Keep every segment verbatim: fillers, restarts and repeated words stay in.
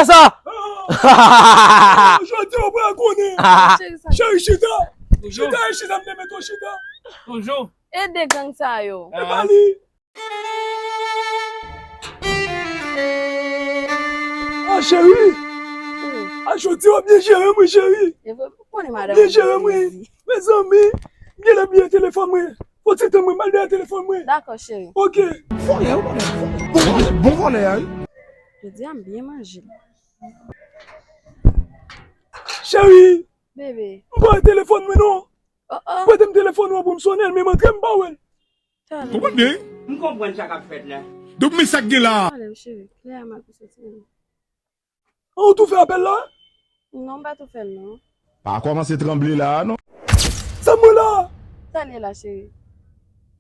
Sa! Jodi ou pral konnen. Cheri, chita. Chita, chita, m te mete w chita. Toujou. E de gang sa yo. E pa li. Ah, cheri. Ah, jodi w ap byen jere m, wi, cheri. Byen jere m, wi. Mezanmi, m genlè bliye telefòn mwen. Fò ti tan mwen, m al dèyè telefòn mwen. Dakò, cheri. Ok. Vòlè, vòlè, bon vòlè, bon vòlè a, wi. Jodi a m byen manje. Cheri. Bebe. M pa wè telefòn mwen non. Oh, oh. Prete m telefòn ou an pou m sonnen l, men m antre m pa wè l. Ou konprann byen? M konprann sa k ap fèt la. Donk men sa k gen la. Pale, cheri. Klè a mal pou soti. An ou tou fè apèl la? Non, m pa tou fè l non. Pa kòmanse tranble la a non. Sa m wè la? Sa l ye la, cheri?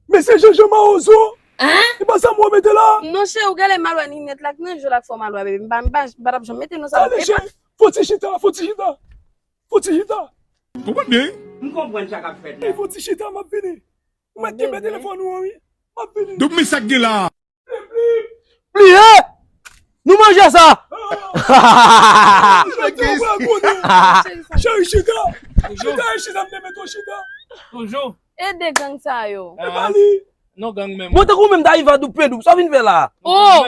Men se Jean Jean Mawozo. Hein? E pa sa m wè mete la? Non, cheri, ou genlè mal wè linèt la k nan je w la k fè w mal wè, bebe. M pa, m pa, m pa t ap janm mete non sa. Ale, cheri, fò ti chita, fò ti chita. Fò ti chita. Ou konprann byen? M konprann sa k ap fèt la. Fò ti chita, m ap vini. Ou mèt kenbe telefòn ou an, wi. M ap vini. Donk men sa k gen la. Bliye! Nou manje sa! Cheri, chita! Chita, chita, m te mete w chita. Toujou. E de gang sa yo. E pa li. Non, gang menm. Mwen tankou menm ta rive a doub pen doub. Sa w vin fè la? Oh!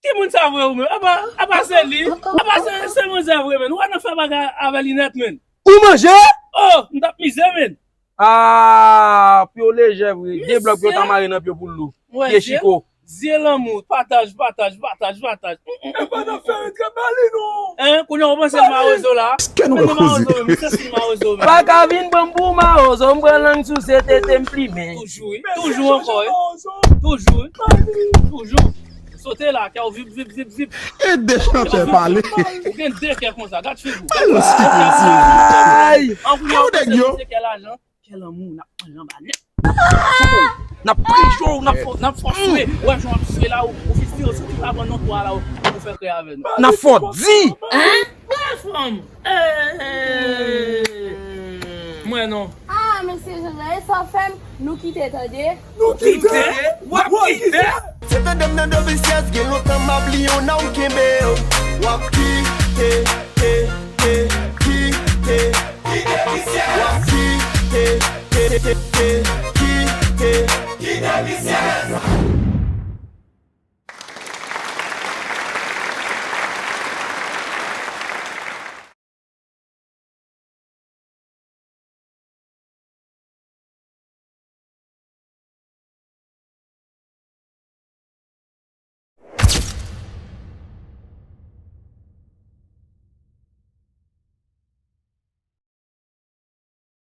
Ki moun sa vre ou menm? Apa, apa se li? Apa se, se manzè vre menm? Ou pa nan fè bagay avè linèt menm. Ou manje? Oh, m t ap mize menm. Ah, pye w lejè vre. De blòk pye w ta mare nan pye w pou l lou. Pye chiko. Zye lanmou, pataj, pataj, pataj, pataj. E pa nan fè retrè ba li non. Hein, kounye a ou panse l mawozo la? Èske nou wè koze? Mawozo menm, se si mawozo menm. Pa ka vin ban m pou mawozo, m pran lang sou se tete m plimen. Toujou, wi. Toujou ankò, wi. Toujou, wi. Toujou. Sote la, kè w vip, vip, vip, vip. E de chantè pale. Ou gen de kè konsa, gad figi w. Ay! An kounye a ou panse se kè lajan, kè lanmou, n ap pran l anba nèt. N ap preche w, n ap fò, n ap fò swe. Ou wè jan w ap swe la, ou, ou vin sou tout avan non twa la, ou, ou fè krè avè nou. N ap fò di. Hein? Wè fanm. Hey! Mwen non. Ah, mesye Jean Jean, e sa w fè m, nou kite tande. Nou kite? W ap kite? Se tande m nan dobil syèz, gen lontan m ap li yon nonm kenbe. W ap kite, e, e.